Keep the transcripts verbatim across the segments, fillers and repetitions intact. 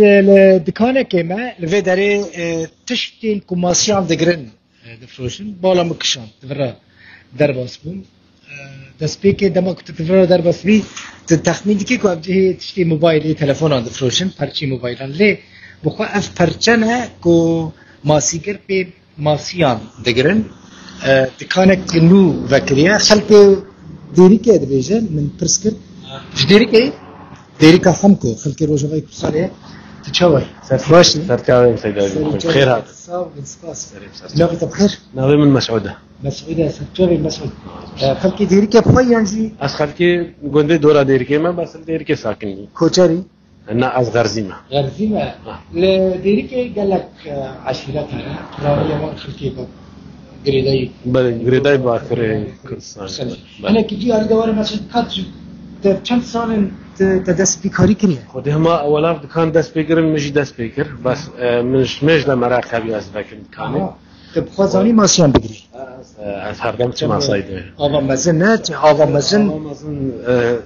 Li dikanekê me li vê derê, e, tiştên ku masiyan digirin, e, difroşin. Bala min kişand, di vira derbas bûm. E, destpêkê dema ku tu di vira derbas bî, tu texmîn dikî ku ev cihê tiştê mobaylê, telefonan difroşin, perçî mobaylan. Lê bi xwe ev perçe ne ku masîgir pê masiyan digirin. E, dikanek nû vekiriye. Xelkê Dêrikê dibêjin, min pirs kir. Ji Dêrikê? Dêrika Xemko, xelkê Rojavayê Kurdistanê. Tu çawa yî? Ser Baş î? Serçavê Seyda Serçavê. Xêr hat. Sağ olun, spas. Serê ser. Navê te bi xêr? Navê min Mesûd e. Mesûd e, serçavê Mesûd. E, xelkê Dêrikê bi xwe yan jî? Ez xelkê gundê dora Dêrikê me, bes li Dêrikê sakin î. Koçerî? Na, ez Xerzî me. Xerzî me. Ha. Li Dêrikê gelek, e, eşîret hene. Ravîya wan xelkê bi girêdayî. Belê, girêdayî Bakurê Kurdistan. Belê. Hinekî diyarî de were, mesela, kaç, te çend salên te, te dest bi karî kiriye? Xwedê hema ewela dikan dest pê kirin, min jî dest pê kir. Bes, e, min ji mêj de meraq hebî ez vekim dikanê. Aha. Te bi xwe zanî masiyan bigirî? Ez, e, ez her dem çima sayde. Ava mezin ne, çi ava mezin? Ava mezin, e,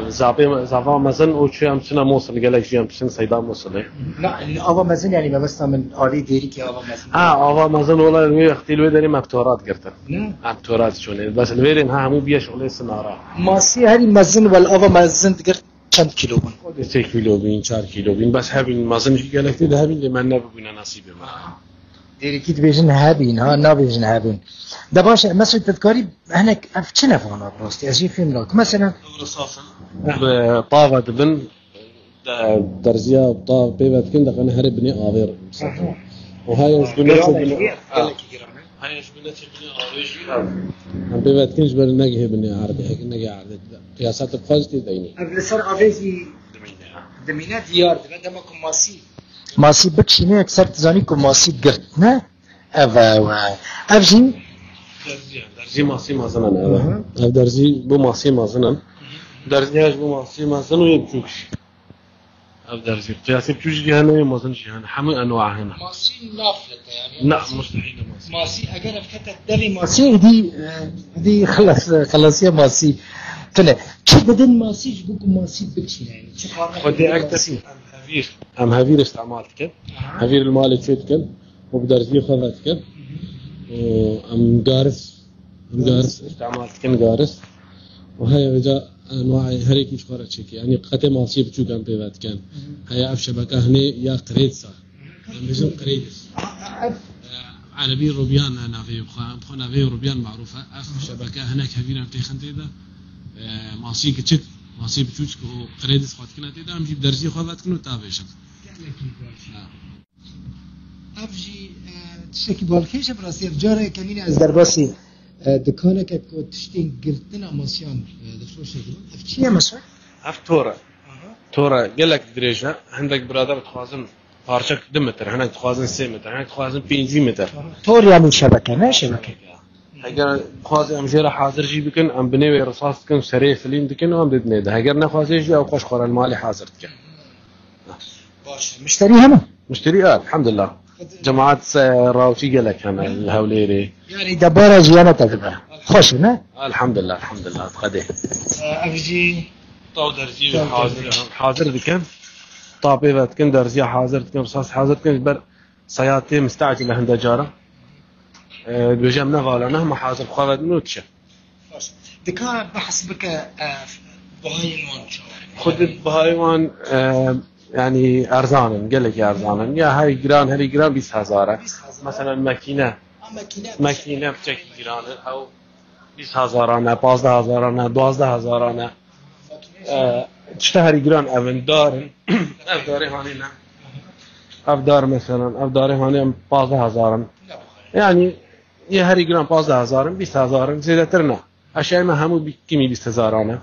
Zava, zava mezin û çi em çine Mosul, gelek jî em çin Seyda Mosulê. Na, ava mezin yani mebesta min alî Dêrikê ava mezin. Ha, ava mezin wala wê wextî li wê derê me bi tora digirtin. Ne? Em tora diçûnê. Bes li vêrên ha hemû biye şolê sinara. Masî herî mezin wel ava mezin digirt çend kîlo bûn? Xwedê sê kîlo bîn, çar kîlo bîn. Bes hebîn mezin jî gelek tê de hebîn lê me nebibûne nesîbê me. Dêrikî dibêjin hebîn, ha, nabêjin hebîn. De baş e, mesela te dikarî hinek ev çi nefana bi rastî? Ez jî fêm nakim. Mesela Ew sas in. Bi tava dibin, de derziya tav pê ve dikin, de qene herê binê avê re. Aha. O haya ji bin Giran e, binê, gelekî giran e. Haya ji bin binê avê jî ev. Em pê ve dikin ji ber negihê binê erdê. Heke negihê erdê. Qiyasa te bi xwe jî tê deynê. Ev li ser avê jî dimîne. Dimîne diyar dibe. Dema ku masî Masî bikişîne, yekser tu zanî ku masî girt, ne? Ev, ev, ev jî Derzî ye. Derzî masî mezin in, ev. Aha. Ev derzî bo masî mezin in. Derzî ye ji bo masî mezin û yê biçûk jî. Ev derzî. Qiyasê biçûk jî hene, yê mezin jî hene. Hemû enwa hene. Masî naflete yani. Na, mustehîl e masî. Masî eger ev kete devê masî, êdî, e, êdî xelas, xelasiye masî. Tune. Çi didin masî ji bo ku masî bikişîne yani? Çi Xwedê ek masî? Em hevîr, em hevîr îstemal dikin. Aha. Hevîr li malê çê dikin û bi derziyê xwe ve dikin. Û em garis, em garis îstemal dikin, garis. Û heye vêca enwaê herêkî ji xwe re çêkê. Yanî qetê masiyê biçûk em pê ve dikin. Hı hı. Heye ev şebeke hinê ya qirêdis e. Em bêjin qirêdis. Ev Erebî Rubyan e navê xwe, em xwe navê Rubyan marûf e. Ev şebeke hinek hevîr em têxin tê de. E, masiyê kiçik, masiyê biçûk û qirêdis xwe dikine tê de, em jî bi derziyê xwe ve dikin û tavêjin. Gelekî baş. Ha. Ev jî, e, tiştekî balkêş e, bi rastî ev careke nîne ez derbasî, e, dikaneke ku tiştên girtina masiyan, e, difroşe dibin. Ev çi ye mesela? Ev tor e. Aha. Tor e, gelek dirêj e. Hindek birader dixwazin parçek du metr, hinek dixwazin sê metr, hinek dixwazin pêncî metr. Aha. Tor yani şebeke, ne şebeke? Heger dixwazin em jê re hazir jî bikin, em binê wê risas dikin, serê filîn dikin û em didinê de. Heger nexwazê jî ew xweş xwe re li malê hazir dikin. Baş e. Mişterî hene? Mişterî, elhamdulillah. Cemaat, e, rawçî gelek hene li Hewlêrê. Yani debara jiyana te dibe. Xweş e, ne? Elhamdulillah, elhamdulillah. Qedê. E, ev jî Taw derzî hazir, hazir dikin. Taw pê ve dikin, derziya hazir dikin, risas hazir dikin. Ji ber seyatê mistacil e hinde cara. E, dibêje em ne vala ne, hema hazir xwe vedin û diçe. Baş. Dika behs bike, e, bihayên wan çawa? Xwedî bihayê wan, e, yanî erzan in, gelekî erzan in. Ya herî giran, herî giran bîst hezar e. Bîst hezar. Mesela mekîne. Ha, mekîne. Mekîne piçekî giran e. Ew bîst hezaran e, pazdeh hezaran e, duwazdeh hezaran e. Makîne E, tişta herî giran ev in, dar in. Ev darê hanê ne. Ev dar mesela, ev darê hanê em pazdeh hezar in. Yanî yê herî giran pazdeh hezar in, bîst hezar in, zêdetir ne. Eşyayê me hemû bî-, kimî bîst hezaran e.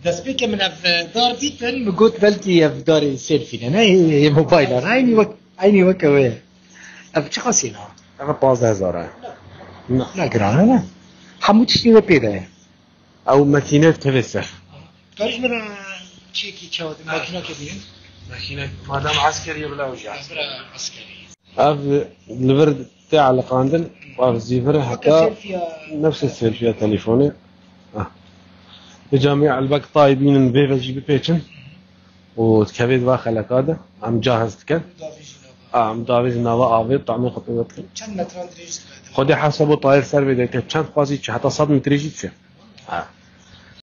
Destpêkê min ev, e, dar dîtin, min got belkî ev darê selfie ne, ne, yê, yê mobayla ne, eynî wek, eynî weke wê ye. Ev çi qasî ne? Ev pazdeh hezar e. Ne. Ne giran e, ne? Hemû tiştê wê pê de ye. Ew makîne tevê ser. Karî ji min re çekî çawa di makînakê bînin? Makîne, madem eskerî ye, bila ew jî eskerî. Bira eskerî. Ev li vir tê eliqandin, ev zîvir e, heta nefsê selfîya telefonê. Ah. Bi camê elbek tayê bînin, vê ve jî bipêçin. û dikevê di va xeleka de, em cahiz dikin. Em davêjin nava avê, tamê xwe pê dikin. Çend metran dirêj dibe? Xwedê hesab û tayê li ser vê derket, çend qasî çi, heta sed metrê jî çi. Ha.